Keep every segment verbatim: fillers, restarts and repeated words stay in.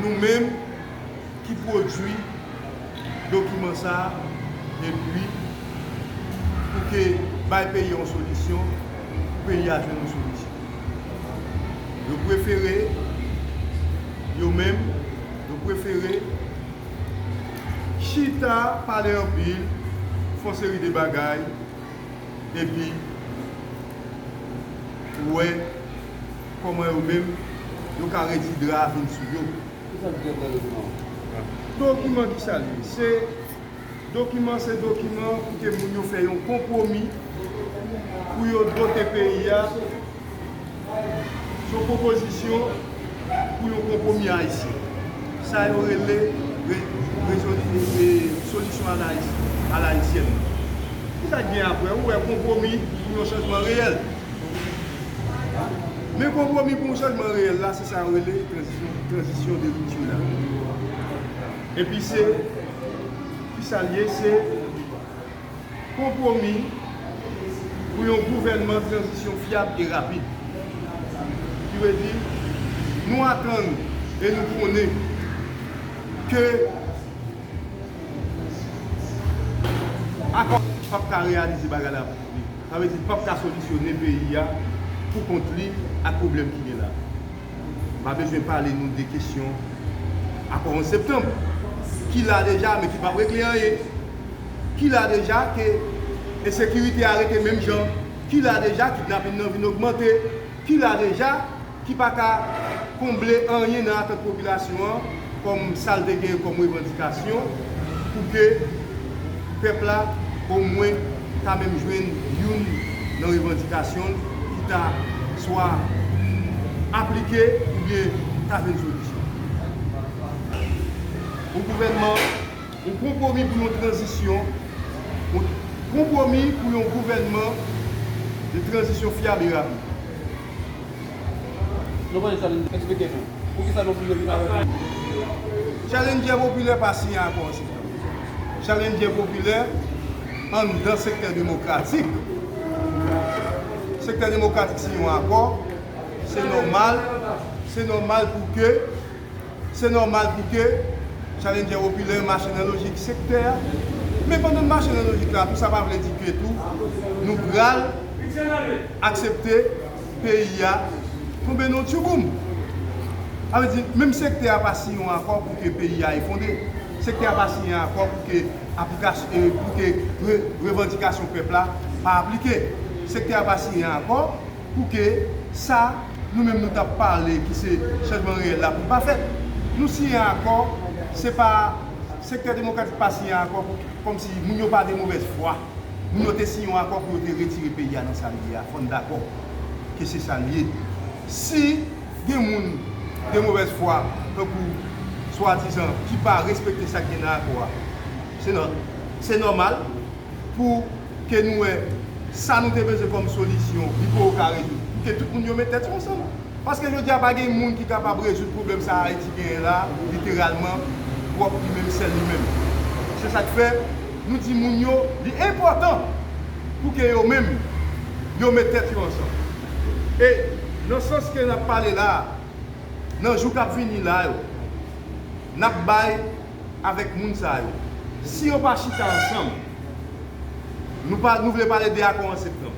Nou menm ki pwodui dokiman sa a, epi pou ke bay peyi a yon solisyon, pou peyi a jwenn yon solisyon. Yo prefere, yo menm, yo prefere chita, pale anpil, fè yon seri de bagay, epi wè kòman yo menm yo ka redi dra a vin sou yo. Ki sa ki te nan dokiman an? Dokiman ki sa l ye? Se dokiman, se dokiman pou ke moun yo fè yon konpwomi pou yo dote peyi a. Se yon pwopozisyon pou yon konpwomi ayisyen. Sa yo rele re- rezoli- e- solisyon alayisyen. Ki sa k gen apre? Ou wè, konpwomi pou yon chanjman reyèl. Men konpwomi pou yon chanjman reyèl la, se sa yo rele tranzisyon, tranzisyon de ripti la. Epi se, ki sa l ye? Se konpwomi pou yon gouvènman tranzisyon fyab e rapid. Ki vle di, nou atann e nou konnen ke akò p ap ka reyalize bagay la pou li. Sa vle di, l p ap ka solisyone peyi a pou kont li ak pwoblèm ki gen la. M pa bezwen pale nou de kesyon akò onz septanm, ki la deja, men ki p ap regle anyen. Ki la deja ke ensekirite a rete menm jan. Ki la deja kidnapin nan vin ogmante. Ki la deja ki pa ka konble anyen nan atant popilasyon an kòm sa l te gen kòm revandikasyon pou ke pèp la omwen ta menm jwenn youn nan revandikasyon l ki ta swa aplike oubyen ta jwenn solisyon. Yon gouvènman, yon konpwomi pou yon tranzisyon, yon konpwomi pou yon gouvènman de tranzisyon fyab e rapid. Nou konnen sa, eksplike nou. Poukisa nou oblije vin avèk nou? Challenger Popilè pa siyen akò an septanm. Challenger Popilè anndan sektè demokratik. Sektè demokratik siyen yon akò, se nòmal, se nòmal pou ke, se nòmal pou ke Challenger Popilè mache nan lojik sektè a. Men pandan n mache nan lojik la, tou sa pa vle di ke tou nou pral aksepte peyi a tonbe nan yon tchouboum. Sa vle di, menm sektè a pa siyen yon akò pou ke peyi a efondre. Sektè a pa siyen akò pou ke aplikasyon, eh, pou ke re- revandikasyon pèp la pa aplike. Sektè a pa siyen akò pou ke sa nou menm nou t ap pale ki se chanjman reyèl la pou l pa fèt. Nou siyen akò, se pa, sektè demokratik pa siyen akò pou, kòmsi moun yo pa de movèz fwa. Moun yo te siyen yon akò pou yo te retire peyi a nan sa l ye a, fò n dakò ke se sa l ye. Si gen moun de movèz fwa, tankou swadizan, ki pa respekte sa k gen nan akò a, se nò- se nòmal pou ke nou wè sa nou te bezwen kòm solisyon, li poko ka rezoud. Pou ke tout moun yo met tèt yo ansanm. Paske jodi a pa gen moun ki kapab rezoud pwoblèm sa Ayiti genyen la, literalman, pwòp li menm, sèl li menm. Se sa k fè nou di moun yo, li enpòtan pou ke yo menm, yo met tèt yo ansanm. E nan sans ke n ap pale la a, nan jou k ap vini la yo, n ap bay avèk moun sa yo. Si yo pa chita ansanm, nou pa, nou vle pale de akò onz septanm.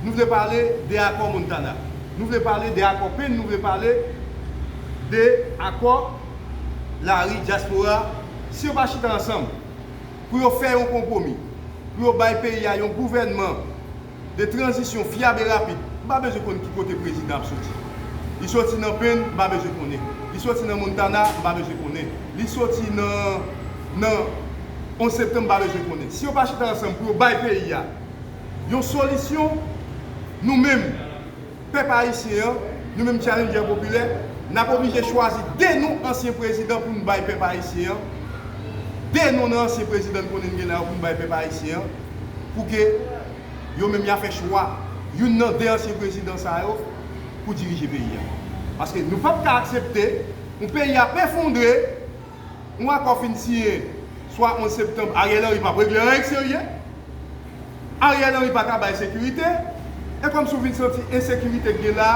Nou vle pale de akò Montana. Nou vle pale de akò Penn, nou vle pale de akò lari dyaspora. Si yo pa chita ansanm pou yo fè yon konpwomi, pou yo bay peyi a yon gouvènman de tranzisyon fyab e rapid. M pa bezwen konn ki kote prezidan ap soti. Li soti nan Penn, m pa bezwen konnen. Li soti nan Montana, m pa bezwen konnen. Li soti nan, nan onz septanm, m pa bezwen konnen. Si yo pa chita ansanm pou yo bay peyi a yon solisyon, nou menm, pèp ayisyen an, nou menm Challenger Popilè, n ap oblije chwazi de nan ansyen prezidan pou n bay pèp ayisyen an, de nan ansyen prezidan n konnen n gen la yo pou n bay pèp ayisyen an, pou ke yo menm y a fè chwa youn nan de ansyen prezidan sa yo pou dirije peyi a. Paske nou p ap ka aksepte yon peyi ap efondre, yon akò fin siyen swa onz septanm, Ariel Henry p ap regle anyen k serye. Ariel Henry pa ka bay sekirite. E kòmsi w vin santi ensekirite k gen la,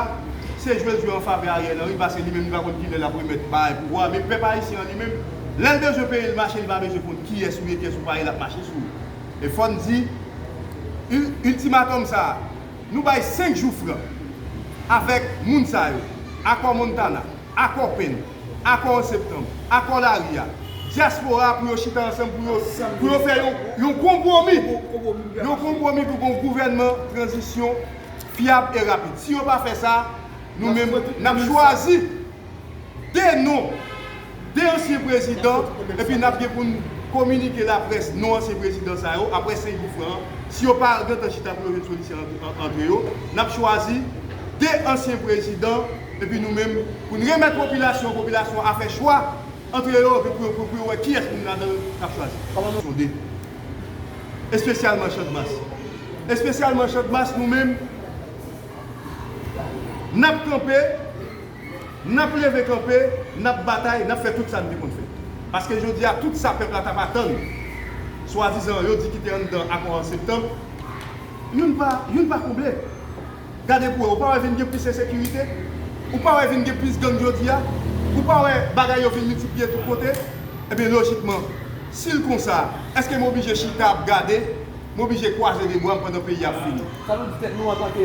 se jwe l jwe an favè Ariel Henry, paske li menm li pa konn kilè l ap remèt bagay pouvwa, men pèp ayisyen an li menm, lè l bezwen peyi l mache, li pa bezwen konn kiyès ou ye, kiyès ou pa ye, l ap mache sou ou. E fò n di, ul- iltimatòm sa a, nou bay senk jou fran avèk moun sa yo, akò Montana, akò Penn, akò an septanm, akò lari a, dyaspora pou yo chita ansanm, pou yo, pou yo fè yon, yon konpwomi. Yon konpwomi pou yon gouvènman tranzisyon fyab e rapid. Si yo pa fè sa, nou menm, n ap chwazi de non, de ansyen prezidan, epi n ap gen pou n kominike laprès non ansyen prezidan sa yo, apre senk jou fran an. Si yo pa gentan chita pou yo jwenn solisyon ant- ant- antre yo, n ap chwazi de ansyen prezidan, epi nou menm, pou n remèt popilasyon, popilasyon a fè chwa antre yo, epi pou yo, pou, pou yo wè kiyès moun ladan yo n ap chwazi. Sonde. Espesyalman Channmas. Espesyalman Channmas, nou menm, n ap kanpe, n ap leve kanpe, n ap batay, n ap fè tout sa n te konn fè. Paske jodi a, tout sa pèp la t ap atann, swadizan yo di ki te anndan akò an septanm, youn pa, youn pa konble. Gade pou wè, ou pa wè vin gen plis ensekirite? Ou pa wè vin gen plis gang jodi a? Ou pa wè bagay yo vin miltipliye tout kote? Ebyen, lojikman, si l konsa, èske m oblije chita ap gade? M oblije kwaze de bra m pandan peyi a ap fini. Sa nou di tèt nou antanke